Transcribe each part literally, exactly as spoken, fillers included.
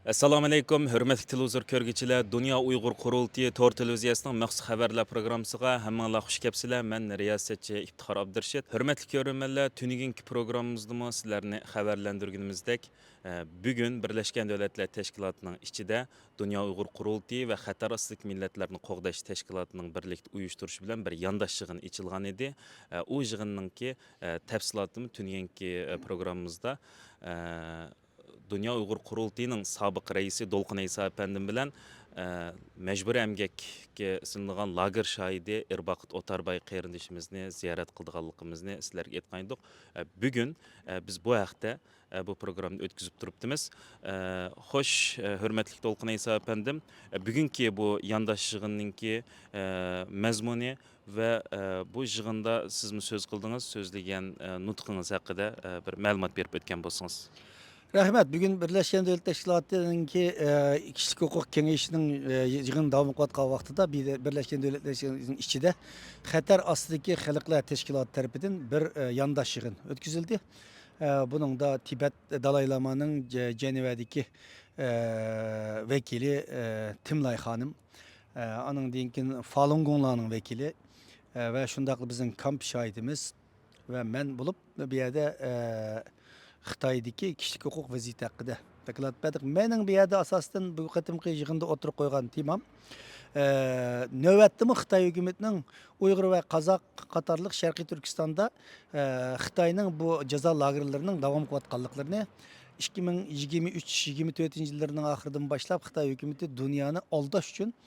ئەسسالامۇئەلەيكۇم، ھۆرمەتلىك تېلېۋىزور كۆرگۈچىلەر! دۇنيا ئۇيغۇر قۇرۇلتىيى تور تېلېۋىزىيەسىنىڭ مەخسۇس خەۋەرلەر پروگراممىسىغا ھەممىڭلار خۇش كەپسىلەر. مەن رىياسەتچى ئىپتىخار ئابدۇرېشىت. ھۆرمەتلىك كۆرۈرمەنلەر، تۈنۈگۈنكى پروگراممىمىزدىمۇ سىلەرنى خەۋەرلەندۈرگىنىمىزدەك، ئە، بۈگۈن بىرلەشكەن دۆلەتلەر تەشكىلاتىنىڭ ئىچىدە دۇنيا ئۇيغۇر قۇرۇلتىيى ۋە خەتەر ئاستىدىكى مىللەتلەرنى قوغداش تەشكىلاتىنىڭ بىرلىكتە ئۇيۇشتۇرۇشى بىلەن بىر يانداش يىغىن ئېچىلغان ئىدى. ئە، ئۇ يىغىننىڭكى، ئە، تەپسىلاتىنى تۈنۈگۈنكى، ئە، پروگراممىمىزدا، ئە، دۇنيا ئۇيغۇر قۇرۇلتىيىنىڭ سابىق رەئىسى دولقۇن ئەيسا ئەپەندىم بىلەن، ئە، مەجبۇرىي ئەمگەككە سېلىنغان لاگېر شاھىدى ئىرباقىت ئوتارباي قېرىندىشىمىزنى زىيارەت قىلىدىغانلىقىمىزنى سىلەرگە ئېيتقان ئىدۇق. ئە، بۈگۈن، ئە، بىز بۇ ھەقتە، ئە، بۇ پروگراممىنى ئۆتكۈزۈپ تۇرۇپتىمىز. ئە، خوش، ئە، ھۆرمەتلىك دولقۇن ئەيسا ئەپەندىم، ئە، بۈگۈنكى بۇ يانداش يىغىننىڭكى، ئە، مەزمۇنى ۋە، ئە، بۇ يىغىندا سىزمۇ سۆز قىلدىڭىز، سۆزلىگەن، ئە، نۇتقىڭىز ھەققىدە، ئە، بىر مەلۇمات بېرىپ ئۆتكەن بولسىڭىز. رەھمەت. بۈگۈن بىرلەشكەن دۆلەتلەر تەشكىلاتىنىڭكى، ئە، كىشىلىك ھوقۇق كېڭىشىنىڭ، ئە، يىغىنى داۋام قىلىۋاتقان ۋاقتىدا بىر دە-، بىرلەشكەن دۆلەتلەر تەشكىلاتىنىڭ ئىچىدە خەتەر ئاستىدىكى خەلقلەر تەشكىلاتى تەرىپىدىن بىر، ئە، يانداش يىغىن ئۆتكۈزۈلدى. ئە، بۇنىڭدا تىبەت دالاي لامانىڭ جە-، جەنىۋەدىكى، ئە، ۋەكىلى، ئە، تىملاي خانىم، ئە، ئانىڭدىن كېيىن فالۇنگوڭلارنىڭ ۋەكىلى، ئە، ۋە شۇنداقلا بىزنىڭ كامپ شاھىتىمىز ۋە مەن بولۇپ، بۇ يەردە، ئە، خىتايدىكى كىشىلىك ھوقۇق ۋەزىيىتى ھەققىدە دوكلات بەردۇق. مېنىڭ بۇ يەردە ئاساسەن بۇ قېتىمقى يىغىندا ئوتتۇرىغا قويغان تېمام، ئە، نۆۋەتتىمۇ خىتاي ھۆكۈمىتىنىڭ ئۇيغۇر ۋە قازاق قاتارلىق شەرقىي تۈركىستاندا، ئە، خىتاينىڭ بۇ جازا لاگېرلىرىنىڭ داۋام قىلىۋاتقانلىقلىرىنى، ئىككى مىڭ يىگىرمە ئۈچ، يىگىرمە تۆتىنچى يىللىرىنىڭ ئاخىرىدىن باشلاپ خىتاي ھۆكۈمىتى دۇنيانى ئالداش ئۈچۈن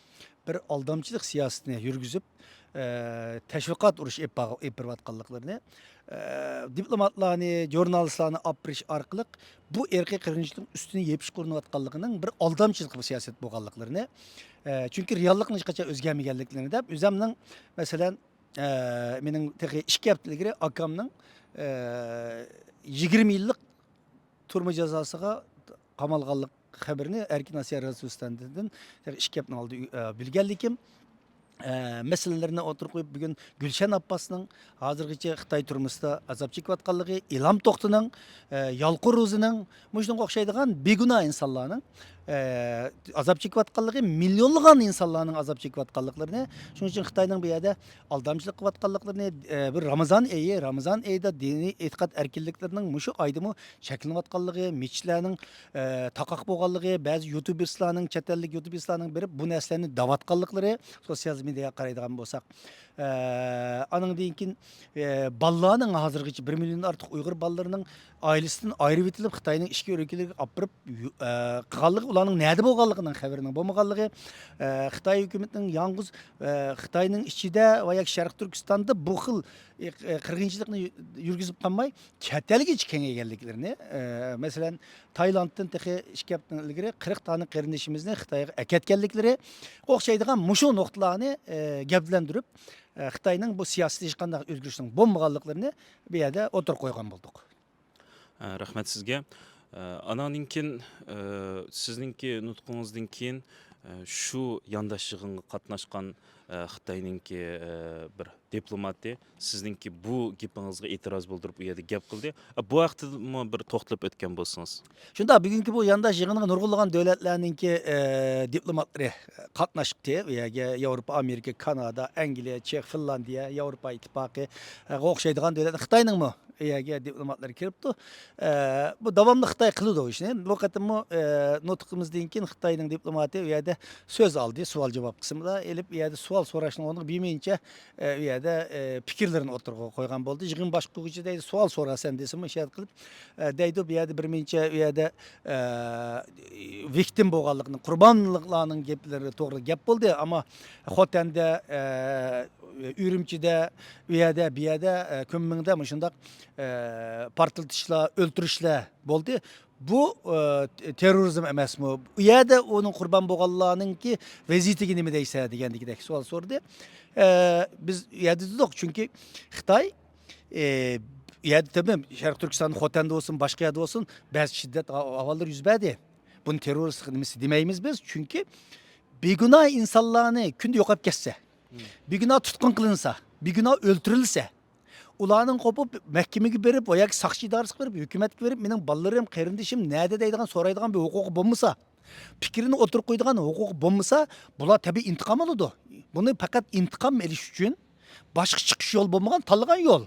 بىر ئالدامچىلىق سىياسىتىنى يۈرگۈزۈپ، ئە، تەشۋىقات ئۇرۇشى ئېلىپ بار-، ئېلىپ بېرىۋاتقانلىقلىرىنى، ئە، دىپلوماتلارنى، ژۇرنالىستلارنى ئاپىرىش ئارقىلىق بۇ ئىرقىي قىرغىنچىلىقنىڭ ئۈستىنى يېپىشقا ئۇرۇنۇۋاتقانلىقىنىڭ بىر ئالدامچىلىق سىياسەت بولغانلىقلىرىنى، ئە، چۈنكى رېئاللىقنىڭ ھېچقاچان ئۆزگەرمىگەنلىكلىرىنى دەپ، ئۆزەمنىڭ، مەسىلەن، ئە، مېنىڭ تېخى ئىككى ھەپتە ئىلگىرى ئاكامنىڭ، ئە، يىگىرمە يىللىق تۈرمە جازاسىغا قامالغانلىق خەۋىرىنى ئەركىن ئاسىيا رادىيو ئىستانسىسىدىن تېخى ئىككى ھەپتىنىڭ ئالدىدا، ئە، بىلگەنلىكىم، ئە، مەسىلىلىرىنى ئوتتۇرىغا قويۇپ، بۈگۈن گۈلشەن ئابباسنىڭ ھازىرغىچە خىتاي تۈرمىسىدە ئازاب چېكىۋاتقانلىقى، ئىلھام توختىنىڭ، ئە، يالقۇن روزىنىڭ، مۇشۇنىڭغا ئوخشايدىغان بىگۇناھ ئىنسانلارنىڭ، ئە، ئازاب چېكىۋاتقانلىقى، مىليونلىغان ئىنسانلارنىڭ ئازاب چېكىۋاتقانلىقلىرىنى، شۇنىڭ ئۈچۈن خىتاينىڭ بۇ يەردە ئالدامچىلىق قىلىۋاتقانلىقلىرىنى، ئە، بىر رامىزان ئېيى، رامىزان ئېيىدا دىنىي ئېتىقاد ئەركىنلىكلىرىنىڭ مۇشۇ ئايدىمۇ چەكلىنىۋاتقانلىقى، مېچىتلەرنىڭ، ئە، تاقاق بولغانلىقى، بەزى يۇتۇبېرلارنىڭ، چەت ئەللىك يۇتۇبېرلارنىڭ بېرىپ بۇ نەرسىلەرنى دەۋاتقانلىقلىرى، سوتسىيال مېدىياغا قارايدىغان بولساق. ئە، ئانىڭدىن كېيىن، ئە، بالىلارنىڭ ھازىرغىچە بىر مىليوندىن ئارتۇق ئۇيغۇر بالىلىرىنىڭ ئائىلىسىدىن ئايرىۋېتىلىپ، خىتاينىڭ ئىچكى ئۆلكىلىرىگە ئاپىرىپ، يۇ-، ئە، قىلغانلىقى، ئۇلارنىڭ نەدە بولغانلىقىنىڭ خەۋىرىنىڭ بولمىغانلىقى، ئە، خىتاي ھۆكۈمىتىنىڭ يالغۇز، ئە، خىتاينىڭ ئىچىدە ۋە ياكى شەرقىي تۈركىستاندا بۇ خىل، ئە، ئە، قىرغىنچىلىقنى يۈ-، يۈرگۈزۈپ قالماي، چەت ئەلگىچە كېڭەيگەنلىكلىرىنى، ئە، مەسىلەن، تايلاندتىن تېخى ئىككى ھەپتىدىن ئىلگىرى قىرىق دانە قېرىندىشىمىزنى خىتايغا ئەكەتكەنلىكلىرى، ئوخشايدىغان مۇشۇ نۇقتىلارنى، ئە، گەۋدىلەندۈرۈپ، ئە، خىتاينىڭ بۇ سىياسىتىدە ھېچقانداق ئۆزگىرىشنىڭ بولمىغانلىقلىرىنى بۇ يەردە ئوتتۇرىغا قويغان بولدۇق. ئە، رەھمەت سىزگە. ئە، ئاناندىن كېيىن، ئە، سىزنىڭكى نۇتقىڭىزدىن كېيىن، ئە، شۇ يانداش يىغىنغا قاتناشقان، ئە، خىتاينىڭكى، ئە، بىر دىپلوماتى سىزنىڭكى بۇ گېپىڭىزغا ئېتىراز بىلدۈرۈپ، ئۇ يەردە گەپ قىلدى. ئە، بۇ ھەقتىمۇ بىر توختىلىپ ئۆتكەن بولسىڭىز. شۇنداق، بۈگۈنكى بۇ يانداش يىغىنغا نۇرغۇنلىغان دۆلەتلەرنىڭكى، ئە، دىپلوماتلىرى قاتناشتى. ئۇ يەرگە ياۋروپا، ئامېرىكا، كانادا، ئەنگلىيە، چېخ، فىنلاندىيە، ياۋروپا ئىتتىپاقى، ئە، ئوخشايدىغان دۆلەت. خىتاينىڭمۇ ئۇ يەرگە دىپلوماتلار كىرىپتۇ. ئە، بۇ داۋاملىق خىتاي قىلىدۇ ئىشنى. بۇ قېتىممۇ، ئە، نۇتقىمىزدىن كېيىن خىتاينىڭ دىپلوماتى ئۇ يەردە سۆز ئالدى، سوئال جاۋاب قىسمىدا ئېلىپ، ئۇ يەردە سوئال سوراشنىڭ ئورنىغا بىر مۇنچە، ئە، ئۇ يەردە، ئە، پىكىرلىرىنى ئوتتۇرىغا قويغان بولدى. يىغىن باشقۇرغۇچى دەيدۇ، سوئال سورا سەن دېسىمۇ، ئىشارەت قىلىپ، ئە، دەيدۇ، بۇ يەردە بىر مۇنچە ئۇ يەردە، ئە، ۋىكتىم بولغانلىقىنى، قۇربانلىقلارنىڭ گەپلىرى توغرا گەپ بولدى، ئەمما خوتەندە، ئە، ئۈرۈمچىدە، ئۇ يەردە، بۇ يەردە، ئە، كۈنمىڭدە مۇشۇنداق، ئە، پارتلىتىشلار، ئۆلتۈرۈشلەر بولدى. بۇ، ئە، تېررورىزم ئەمەسمۇ؟ ئۇ يەردە ئۇنىڭ قۇربان بولغانلارنىڭكى ۋەزىيىتىگە نېمە دەيسەن دېگەندىكىدەك سوئال سورىدى. ئە، بىز ئۇ يەردە دېدۇق، چۈنكى خىتاي، ئە، ئۇ يەردە تېخى شەرقىي تۈركىستان، خوتەندە بولسۇن، باشقا يەردە بولسۇن، بەزى شىددەت ئا-، ئاھۋاللىرى يۈز بەردى. بۇنى تېررورىستلىق نېمىسى دېمەيمىز بىز، چۈنكى بىگۇناھ ئىنسانلارنى كۈندە يوقاپ كەتسە، بىگۇناھ تۇتقۇن قىلىنسا، بىگۇناھ ئۆلتۈرۈلسە، ئۇلارنىڭ قوپۇپ مەھكىمىگە بېرىپ، ۋە ياكى ساقچى ئىدارىسىگە بېرىپ، ھۆكۈمەتكە بېرىپ، مېنىڭ بالىلىرىم، قېرىندىشىم نەدە دەيدىغان، سورايدىغان بىر ھوقۇقى بولمىسا، پىكرىنى ئوتتۇرىغا قويىدىغان ھوقۇقى بولمىسا، بۇلار تەبىئىي ئىنتىقام ئالىدۇ. بۇنى پەقەت ئىنتىقام ئېلىش ئۈچۈن، باشقا چىقىش يول بولمىغان، تاللىغان يول.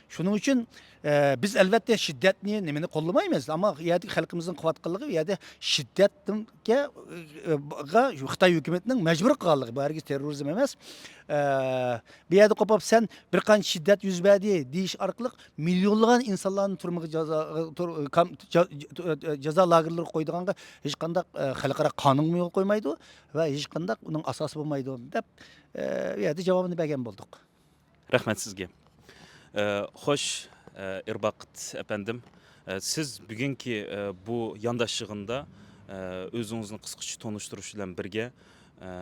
شۇنىڭ ئۈچۈن، ئە، بىز ئەلۋەتتە شىددەتنى، نېمىنى قوللىمايمىز، ئەمما يەردىكى خەلقىمىزنىڭ قىلىۋاتقانلىقى، يەردە شىددەتكە، ئە، غا خىتاي ھۆكۈمىتىنىڭ مەجبۇر قىلغانلىقى، بۇ ھەرگىز تېررورىزم ئەمەس. ئە، بۇ يەردە قوپۇپ، سەن بىر قانچە شىددەت يۈز بەردى دېيىش ئارقىلىق مىليونلىغان ئىنسانلارنى تۈرمىگە جازا، تۈر-، كام-، جا-، جا-، جازا لاگېرلىرىغا قويىدىغانغا ھېچقانداق، ئە، خەلقئارا قانۇنمۇ يول قويمايدۇ ۋە ھېچقانداق ئۇنىڭ ئاساسى بولمايدۇ، دەپ، ئە، بۇ يەردە جاۋابىنى بەرگەن بولدۇق. رەھمەت سىزگە. ئە، خوش، ئە، ئىرباقىت ئەپەندىم، ئە، سىز بۈگۈنكى، ئە، بۇ يانداش يىغىندا، ئە، ئۆزىڭىزنى قىسقىچە تونۇشتۇرۇش بىلەن بىرگە، ئە،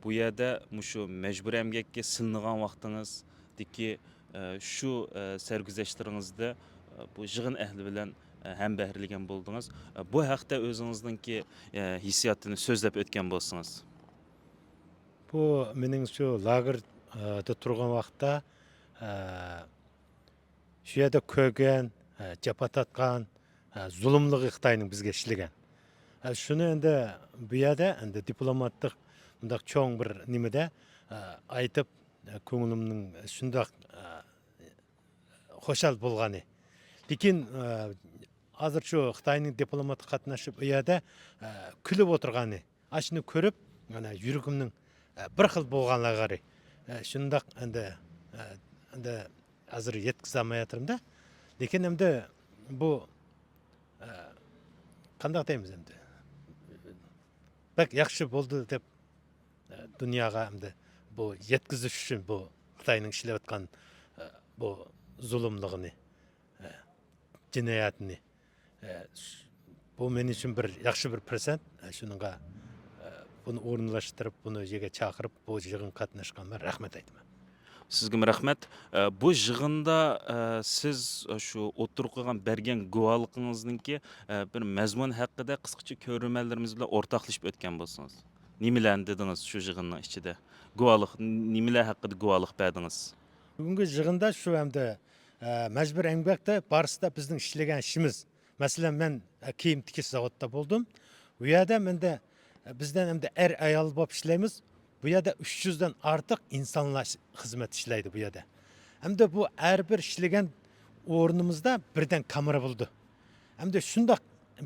بۇ يەردە مۇشۇ مەجبۇرىي ئەمگەككە سېلىنغان ۋاقتىڭىزدىكى، ئە، شۇ، ئە، سەرگۈزەشتلىرىڭىزدە، ئە، بۇ يىغىن ئەھلى بىلەن، ئە، ھەمبەھىرلىگەن بولدىڭىز. ئە، بۇ ھەقتە ئۆزىڭىزنىڭكى، ئە، ھېسسىياتىنى سۆزلەپ ئۆتكەن بولسىڭىز. بۇ مېنىڭ شۇ لاگېردا تۇرغان ۋاقىتتا، ئە، شۇ يەردە كۆرگەن، ئە، جاپا تارتقان، ئە، زۇلۇملۇقى خىتاينىڭ بىزگە ئىشلىگەن. ئە، شۇنى ئەمدى بۇ يەردە ئەمدى دىپلوماتلىق مۇنداق چوڭ بىر نېمىدە، ئە، ئېيتىپ، ئە، كۆڭلۈمنىڭ شۇنداق، ئە، خۇشال بولغىنى. لېكىن، ئە، ھازىر شۇ خىتاينىڭ دىپلوماتى قاتنىشىپ ئۇ يەردە، ئە، كۈلۈپ ئولتۇرغىنى. ئاشۇنى كۆرۈپ، مانا يۈرىكىمنىڭ، ئە، بىر خىل بولغانلىقى، ئە، شۇنداق ئەمدى، ئە، ئەمدى ھازىر يەتكۈزەلمەيۋاتىمەن-دە. لېكىن ئەمدى بۇ، ئە، قانداق دەيمىز ئەمدى؟ بەك ياخشى بولدى دەپ، ئە، دۇنياغا ئەمدى بۇ يەتكۈزۈش ئۈچۈن بۇ خىتاينىڭ ئىشلەۋاتقان، ئە، بۇ زۇلۇملۇقىنى، ئە، جىنايەتنى، ئە، ش-، بۇ مېنىڭ ئۈچۈن بىر ياخشى بىر پىرسەنت. ئە، شۇنىڭغا، ئە، بۇنى ئورۇنلاشتۇرۇپ، بۇنى يەرگە چاقىرىپ، بۇ يىغىنغا قاتناشقانلارغا رەھمەت ئېيتىمەن. سىزگىمۇ رەھمەت. ئە، بۇ يىغىندا، ئە، سىز شۇ ئوتتۇرىغا قويغان، بەرگەن گۇۋاھلىقىڭىزنىڭكى، ئە، بىر مەزمۇن ھەققىدە قىسقىچە كۆرۈرمەنلىرىمىز بىلەن ئورتاقلىشىپ ئۆتكەن بولسىڭىز. نېمىلەرنى دېدىڭىز شۇ يىغىننىڭ ئىچىدە؟ گۇۋاھلىق، نېمىلەر ھەققىدە گۇۋاھلىق بەردىڭىز؟ بۈگۈنكى يىغىندا شۇ ئەمدى، ئە، مەجبۇرىي ئەمگەكتە بارىسىدا بىزنىڭ ئىشلىگەن ئىشىمىز. مەسىلەن، مەن، ئە، كىيىم تىكىش زاۋۇتتا بولدۇم. ئۇ يەردە مەندە، ئە، بىزدىن ئەمدى ئەر-ئايال بولۇپ ئىشلەيمىز. بۇ يەردە ئۈچ يۈزدىن ئارتۇق ئىنسانلار ئىش-، خىزمەت ئىشلەيدۇ بۇ يەردە. ئەمدى بۇ ھەر بىر ئىشلىگەن ئورنىمىزدا بىردەم كامېرا بولىدۇ. ئەمدى شۇنداق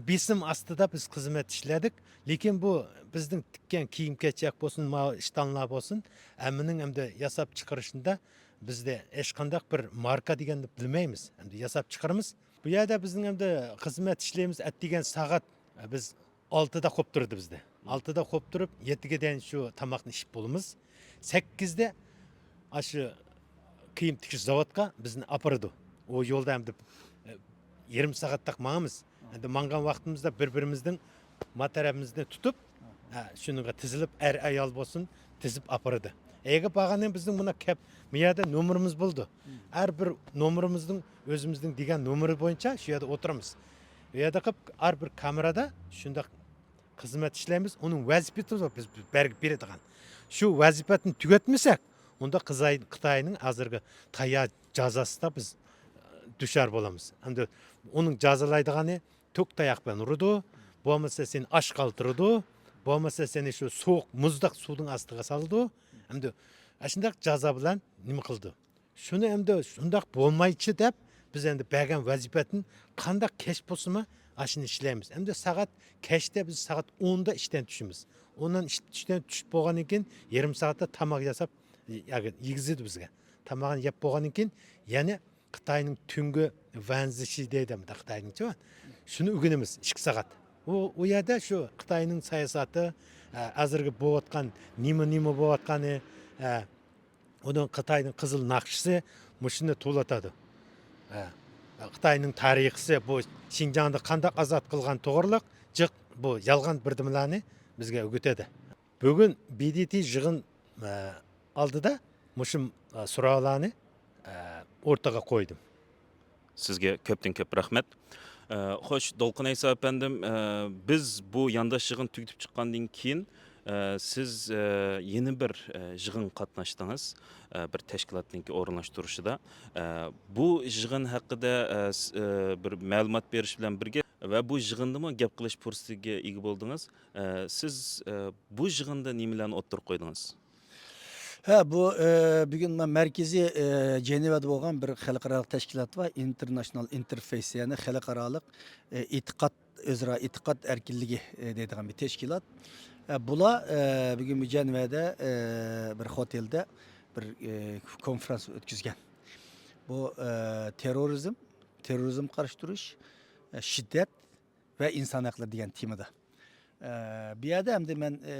بېسىم ئاستىدا بىز خىزمەت ئىشلەدۇق. لېكىن بۇ بىزنىڭ تىككەن كىيىم-كېچەك بولسۇن، ماۋۇ ئىشتانلار بولسۇن، ھەممىنىڭ ئەمدى ياساپ چىقىرىشىدا بىزدە ھېچقانداق بىر ماركا دېگەننى بىلمەيمىز. ئەمدى ياساپ چىقىرىمىز. بۇ يەردە بىزنىڭ ئەمدى خىزمەت ئىشلەيمىز، ئەتىگەن سائەت، بىز ئالتىدا قوپتۇرىدۇ بىزنى. ئالتىدا قوپتۇرۇپ، يەتتىگە دېگەن شۇ تاماقنى ئىشىپ بولىمىز. سەككىزدە ئاشۇ كىيىم تىكىش زاۋۇتقا بىزنى ئاپىرىدۇ. ئۇ يولدا ئەمدى، ئە، يېرىم سائەتلىك ماڭىمىز. ئەمدى ماڭغان ۋاقتىمىزدا بىر-بىرىمىزنىڭ ما تەرەپىمىزنى تۇتۇپ، ھە، شۇنىڭغا تىزىلىپ، ئەر-ئايال بولسۇن، تىزىپ ئاپىرىدۇ. ئەگەر بارغاندىن بىزنىڭ مۇنا كەپ، بۇ يەردە نومۇرىمىز بولىدۇ. ھەر بىر نومۇرىمىزنىڭ، ئۆزىمىزنىڭ دېگەن نومۇرى بويىچە شۇ يەردە ئولتۇرىمىز. ئۇ يەردە قىلىپ، ھەر بىر كامېرادا شۇنداق خىزمەت ئىشلەيمىز، ئۇنىڭ ۋەزىپىسى بار، بىز بەرگە بېرىدىغان. شۇ ۋەزىپىنى تۈگەتمىسەك، ئۇندا خىتاي-، خىتاينىڭ ھازىرقى تايا جازاسىدا بىز، ئە، دۇچار بولىمىز. ئەمدى ئۇنىڭ جازالايدىغىنى توك تاياق بىلەن ئۇرىدۇ، بولمىسا سېنى ئاچ قالدۇرىدۇ، بولمىسا سېنى شۇ سوغۇق، مۇزداق سۇدىن ئاستىغا سالىدۇ. ئەمدى ئاشۇنداق جازا بىلەن نېمە قىلىدۇ؟ شۇنى ئەمدى شۇنداق بولمايچۇ دەپ، بىز ئەمدى بەرگەن ۋەزىپىدىن قانداق كەچ بولسىمۇ، ئاشۇنى ئىشلەيمىز. ئەمدى سائەت كەچتە بىز سائەت ئوندا ئىشتىن چۈشىمىز. ئوندا ئىش-، ئىشتىن چۈشۈپ بولغاندىن كېيىن، يېرىم سائەتتە تاماق ياساپ، يا-، يېگۈزىدۇ بىزگە. تاماقنى يەپ بولغاندىن كېيىن، يەنە خىتاينىڭ تۈنگۈ ۋەنزىشى دەيدۇ، خىتاينىڭچە. شۇنى ئۆگىنىمىز ئىككى سائەت. ئۇ، ئۇ يەردە شۇ خىتاينىڭ سىياسىتى، ئە، ھازىرقى بولۇۋاتقان، نېمە، نېمە بولۇۋاتقىنى، ئە، ئۇنىڭ خىتاينىڭ قىزىل ناخشىسى مۇشۇنى توۋلىتىدۇ. ھە. خىتاينىڭ تارىخىسى، بۇ شىنجاڭدا قانداق ئازاد قىلغان توغرىلىق جىق بۇ يالغان بىردىمىلەرنى بىزگە ئۆگىتىدۇ. بۈگۈن بى دى تى يىغىن، ئە، ئالدىدا مۇشۇ، ئە، سوراقلارنى، ئە، ئوتتۇرىغا قويدۇم. سىزگە كۆپتىن كۆپ رەھمەت. ئە، خوش، دولقۇن ئەيسا ئەپەندىم، ئە، بىز بۇ يانداش يىغىن تۈگىتىپ چىققاندىن كېيىن، ئە، سىز، ئە، يەنە بىر، ئە، يىغىنغا قاتناشتىڭىز، ئە، بىر تەشكىلاتنىڭكى ئورۇنلاشتۇرۇشىدا. ئە، بۇ يىغىن ھەققىدە، ئە، س-، ئە، بىر مەلۇمات بېرىش بىلەن بىرگە، ۋە بۇ يىغىندىمۇ گەپ قىلىش پۇرسىتىگە ئىگە بولدىڭىز. ئە، سىز، ئە، بۇ يىغىندا نېمىلەرنى ئوتتۇرىغا قويدىڭىز؟ ھە، بۇ، ئە، بۈگۈن مەن مەركىزىي، ئە، جەنۋەدە بولغان بىر خەلقئارالىق تەشكىلات بار، ئىنتېرناشنال ئىنتېرفېيس، يەنى خەلقئارالىق، ئە، ئېتىقاد، ئۆزئارا ئېتىقاد ئەركىنلىكى، ئە، دەيدىغان بىر تەشكىلات. ئە، بۇلار، ئە، بۈگۈن بۇ جەنۋەدە، ئە، بىر خوتېلدا بىر، ئە، كونفرانس ئۆتكۈزگەن. بۇ، ئە، تېررورىزم، تېررورىزمغا قارشى تۇرۇش، ئە، شىددەت ۋە ئىنسان ھەقلىرى دېگەن تېمىدا. ئە، بۇ يەردە ئەمدى مەن، ئە،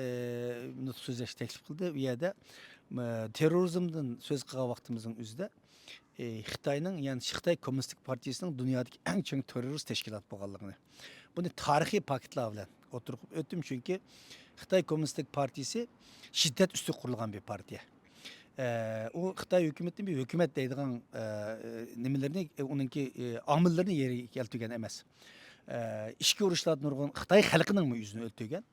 نۇتۇق سۆزلەشكە تەكلىپ قىلدى. بۇ يەردە، ئە، تېررورىزمدىن سۆز قىلغان ۋاقتىمىزنىڭ ئۆزىدە، ئە، خىتاينىڭ، يەنى خىتاي كوممۇنىستىك پارتىيىسىنىڭ دۇنيادىكى ئەڭ چوڭ تېررورىست تەشكىلات بولغانلىقىنى، بۇنى تارىخىي پاكىتلار بىلەن ئوتتۇرىغا قويۇپ ئۆتتۈم. چۈنكى خىتاي كوممۇنىستىك پارتىيىسى شىددەت ئۈستىگە قۇرۇلغان بىر پارتىيە. ئە، ئۇ خىتاي ھۆكۈمىتىنى بىر ھۆكۈمەت دەيدىغان، ئە، نېمىلىرىنى، ئۇنىڭكى، ئە، ئامىللىرىنى يەرگە كەلتۈرگەن ئەمەس. ئە، ئىچكى ئۇرۇشلاردا نۇرغۇن خىتاي خەلقىنىڭمۇ يۈزىنى ئۆلتۈرگەن.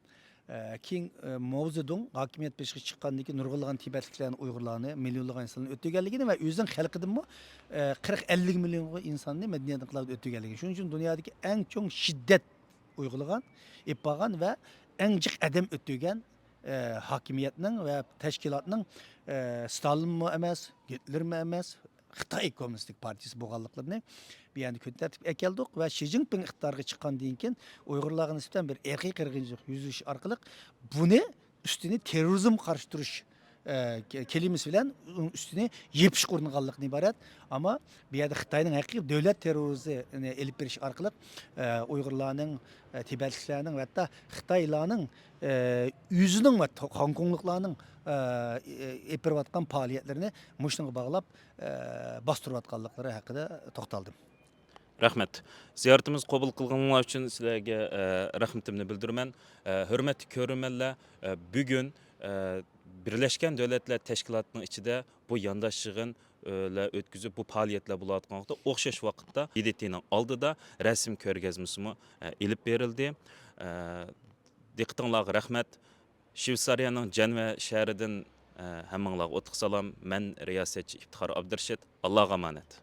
ئە، كېيىن، ئە، ماۋزېدۇڭ ھاكىمىيەت بېشىغا چىققاندىن كېيىن نۇرغۇنلىغان تىبەتلىكلەرنى، ئۇيغۇرلارنى، مىليونلىغان ئىنسانلارنى ئۆلتۈرگەنلىكىنى ۋە ئۆزىنىڭ خەلقىدىنمۇ، ئە، قىرىق ئەللىك مىليونغا ئىنساننى مەدەنىيەت ئىنقىلابىدا ئۆلتۈرگەنلىكىنى. شۇنىڭ ئۈچۈن دۇنيادىكى ئەڭ چوڭ شىددەت ئۇيغۇلىغان، ئېلىپ بارغان ۋە ئەڭ جىق ئادەم ئۆلتۈرگەن، ئە، ھاكىمىيەتنىڭ ۋە تەشكىلاتنىڭ، ئە، ستالىنمۇ ئەمەس، گىتلېرمۇ ئەمەس، خىتاي كوممۇنىستىك پارتىيىسى بولغانلىقلىرىنى بۇ يەردە كۈن تەرتىپكە ئەكەلدۇق ۋە شى جىنپىڭ ئىقتىدارغا چىققاندىن كېيىن ئۇيغۇرلارغا نىسبەتەن بىر ئىرقىي قىرغىنچىلىق يۈرگۈزۈش ئارقىلىق بۇنى ئۈستىنى تېررورىزمغا قارشى تۇرۇش، ئە، كە-، كەلىمىسى بىلەن ئۇنىڭ ئۈستىنى يېپىشقا ئۇرۇنغانلىقتىن ئىبارەت. ئەمما بۇ يەردە خىتاينىڭ ھەقىقىي دۆلەت تېررورىزمىنى ئېلىپ بېرىش ئارقىلىق، ئە، ئۇيغۇرلارنىڭ، ئە، تىبەتلىكلەرنىڭ ۋە ھەتتا خىتايلارنىڭ، ئە، ئۆزىنىڭ ۋە تو-، خوڭكوڭلۇقلارنىڭ، ئە، ئېلىپ بېرىۋاتقان پائالىيەتلىرىنى مۇشۇنىڭغا باغلاپ، ئە، باستۇرۇۋاتقانلىقلىرى ھەققىدە توختالدىم. رەھمەت. زىيارىتىمىزنى قوبۇل قىلغىنىڭلار ئۈچۈن سىلەرگە، ئە، رەھمىتىمنى بىلدۈرىمەن. ئە، ھۆرمەتلىك كۆرۈرمەنلەر، ئە، بۈگۈن، ئە، بىرلەشكەن دۆلەتلەر تەشكىلاتىنىڭ ئىچىدە بۇ يانداش يىغىن، ئە، لەر ئۆتكۈزۈپ، بۇ پائالىيەتلەر بولۇۋاتقان ۋاقىتتا، ئوخشاش ۋاقىتتا ب د ت نىڭ ئالدىدا رەسىم كۆرگەزمىسىمۇ، ئە، ئېلىپ بېرىلدى. ئە، دىققىتىڭلارغا رەھمەت. شۋېتسارىيەنىڭ جەنۋە شەھىرىدىن، ئە، ھەممىڭلارغا ئوتلۇق سالام. مەن رىياسەتچى ئىپتىخار ئابدۇرېشىت. ئاللاغا ئامانەت.